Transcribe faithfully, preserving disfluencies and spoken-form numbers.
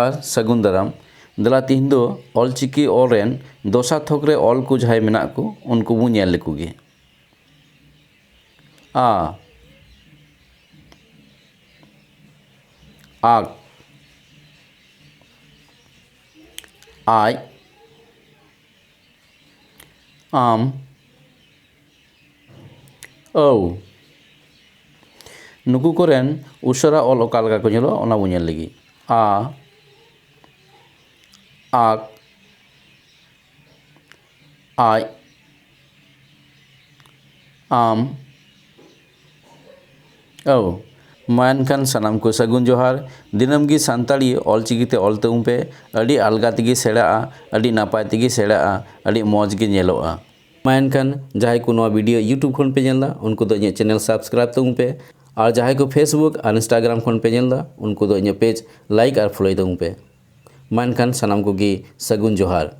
ᱟᱨ ᱥᱟᱹᱜᱩᱱ ᱫᱟᱨᱟᱢ᱾ ᱫᱮᱞᱟ ᱛᱤᱦᱤᱧ ᱫᱚ ᱚᱞᱪᱤᱠᱤ ᱚᱞ ᱨᱮᱱ ᱫᱚᱥᱟᱨ ᱛᱷᱚᱠ ᱨᱮ ᱚᱞ ᱠᱚ ᱡᱟᱦᱟᱸᱭ ᱢᱮᱱᱟᱜ ᱠᱚ, ᱩᱱᱠᱩ ᱵᱚᱱ ᱧᱮᱞ ᱞᱮᱠᱚ ᱜᱮ᱾ ᱟ, ᱟᱠ, ᱟᱡ, ᱟᱢ, ᱟᱹᱣ᱾ ᱱᱩᱠᱩ ᱠᱚᱨᱮᱱ ᱩᱥᱟᱹᱨᱟ ᱚᱞ ᱚᱠᱟ ᱞᱮᱠᱟ ᱠᱚ ᱧᱮᱞᱚᱜᱼᱟ, ᱚᱱᱟ ᱵᱚᱱ ᱧᱮᱞ ᱞᱟᱹᱜᱤᱫ᱾ ᱟ, ᱟᱠ, ᱟᱡ, ᱟᱢ, ᱟᱹᱣ᱾ ᱢᱟ ᱮᱱᱠᱷᱟᱱ ᱥᱟᱱᱟᱢ ᱠᱚ ᱥᱟᱹᱜᱩᱱ ᱡᱚᱦᱟᱨ᱾ ᱫᱤᱱᱟᱹᱢ ᱜᱮ ᱥᱟᱱᱛᱟᱲᱤ ᱚᱞᱪᱤᱠᱤ ᱛᱮ ᱚᱞ ᱛᱟᱵᱚᱱ ᱯᱮ᱾ ᱟᱹᱰᱤ ᱟᱞᱜᱟ ᱛᱮᱜᱮ ᱥᱮᱬᱟᱜᱼᱟ, ᱟᱹᱰᱤ ᱱᱟᱯᱟᱭ ᱛᱮᱜᱮ ᱥᱮᱬᱟᱜᱼᱟ, ᱟᱹᱰᱤ ᱢᱚᱡᱽ ᱜᱮ ᱧᱮᱞᱚᱜᱼᱟ᱾ ᱢᱟ ᱮᱱᱠᱷᱟᱱ ᱡᱟᱦᱟᱸᱭ ᱠᱚ ᱱᱚᱣᱟ video YouTube ᱠᱷᱚᱱ ᱯᱮ ᱧᱮᱞ ᱮᱫᱟ, ᱩᱱᱠᱩ ᱫᱚ ᱤᱧᱟᱹᱜ channel subscribe ᱛᱟᱵᱚᱱ ᱯᱮ᱾ ᱟᱨ ᱡᱟᱦᱟᱸᱭ ᱠᱚ Facebook ᱟᱨ Instagram ᱠᱷᱚᱱ ᱯᱮ ᱧᱮᱞ ᱮᱫᱟ, ᱩᱱᱠᱩ ᱫᱚ ᱤᱧᱟᱹᱜ page like ᱟᱨ follow ᱛᱟᱵᱚᱱ ᱯᱮ᱾ ᱢᱟ ᱮᱱᱠᱷᱟᱱ ᱥᱟᱱᱟᱢ ᱠᱚᱜᱮ ᱥᱟᱹᱜᱩᱱ ᱡᱚᱦᱟᱨ᱾